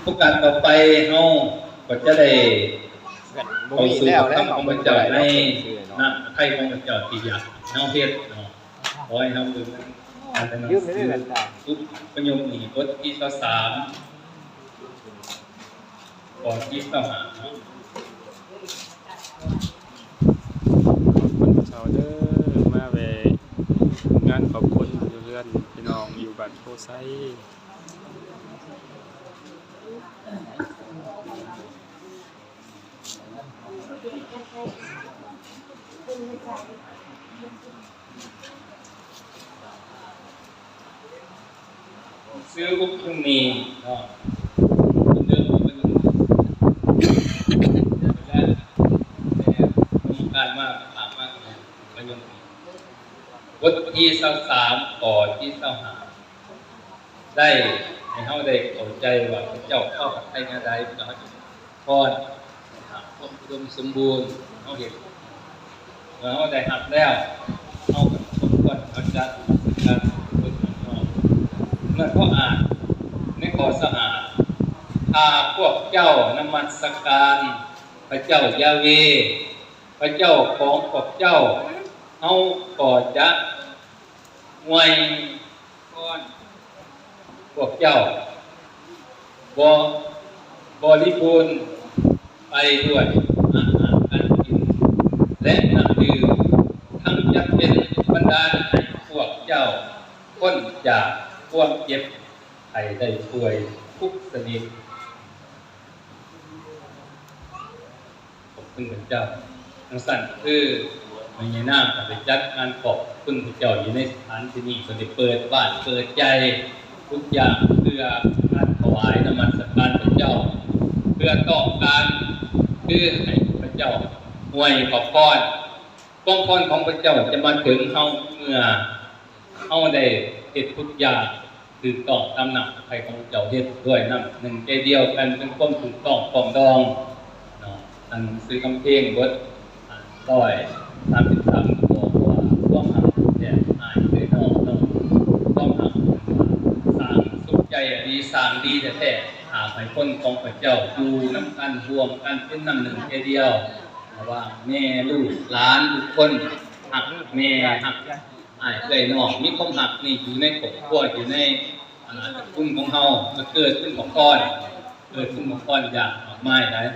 ໂອກາດຕໍ່ໄປເຮົາກໍຈະໄດ້ເຂົ້າສູ່ພະຄຳຂອງພະເຈົ້າໃນນ້ຳພະໄທຂອງພະເຈົ້າທີ່ຢາກໃຫ້ເຮົາເຮັດເນາະ. ຂໍໃຫ້ເຮົາເບິ່ງອັນໜັງສືອຸປະໂຍຄນີ້ ບົດທີຊາວສາມ ຂໍ້ທີຊາວຫ້າເນາະ. ຂອບຄຸນພະເຈົ້າເດີ ມາແວ່ງານຂອບຄຸນຢູ່ເຮືອນພີ່ນ້ອງຢູ່ບ້ານໂພໄຊ. ຊື່ອຸບເພິ່ນນີ້ເນາະ ເດີມເພິ່ນ ແຕ່ ແຕ່ການມາ ມາ ມາ ມາ ບົດທີຊາວສາມ ຂໍ້ທີຊາວຫ້າ ໄດ້ໃຫ້ເຮົາໄດ້ເຂົ້າໃຈວ່າພະເຈົ້າພາກັນໄທແນວໃດ ພວກເຮົາຈະພອນ ຄວາມອຸດົມສົມບູນ ເຮົາເຫັນ ເມື່ອເຮົາໄດ້ຮັບແລ້ວ ເຮົາກໍສົມຄວນເຮົາຈະນະມັດສະການເພິ່ນເນາະ. ເມື່ອເຮົາອ່ານໃນຂໍ້ຊາວຫ້າ ຖ້າພວກເຈົ້ານະມັດສະການພະເຈົ້າຢາເວ ພະເຈົ້າຂອງພວກເຈົ້າ ເຮົາກໍຈະ ອວຍພອນພວກເຈົ້າ ບໍ ບໍລິບູນໄປດ້ວຍອາຫານການກິນ ແລະ ນ້ຳດື່ມ, ທັງຈະເປັນບັນດານໃຫ້ພວກເຈົ້າພົ້ນຈາກຄວາມເຈັບໄຂ້ໄດ້ປ່ວຍທຸກຊະນິດ. ຂອບຄຸນພະເຈົ້າ. ຈັ່ງຊັ້ນຄືແມ່ຍານາງກໍໄດ້ຈັດງານຂອບຄຸນພະເຈົ້າຢູ່ໃນສະຖານທີ່ນີ້ ກໍໄດ້ເປີດບ້ານເປີດໃຈທຸກຢ່າງ ເພື່ອການຖວາຍນະມັດສະການພະເຈົ້າ ເພື່ອຕ້ອງການຄືໃຫ້ພະເຈົ້າອວຍພະພອນ. ຄວາມພອນຂອງພະເຈົ້າຈະມາເຖິງເຮົາເມື່ອເຮົາໄດ້ເຮັດທຸກຢ່າງ ຖືກຕ້ອງຕາມນ້ຳພະໄທຂອງເຈົ້າ ເຮັດດ້ວຍນ້ຳໜຶ່ງໃຈດຽວກັນ ເປັນຄວາມຖືກຕ້ອງປອງດອງເນາະ. ອັນໜັງສືຄຳເພງບົດ ອ່າ ຮ້ອຍສາມສິບສາມ ກໍບອກວ່າ ຄວາມຮັກແທ້ອ້າຍເອື້ອຍນ້ອງເນາະ ຄວາມຮັກ ສ້າງສຸກໃຈອີ່ຫຼີ ສ້າງດີແທ້ໆ ຫາກໃຫ້ຄົນຂອງພະເຈົ້າຢູ່ນຳກັນ ຮ່ວມກັນເປັນນ້ຳໜຶ່ງໃຈດຽວ ລະຫວ່າງແມ່ລູກຫຼານທຸກຄົນ ຮັກແມ່ ຮັກ ອ້າຍເອື້ອຍນ້ອງ ມີຄວາມຮັກນີ້ຢູ່ໃນຄອບຄົວ ຢູ່ໃນ ອາ ຕະກຸນຂອງເຮົາ ມັນເກີດເປັນຂອງພອນ ເກີດເປັນຂອງພອນຢ່າງມາກມາຍຫຼາຍ.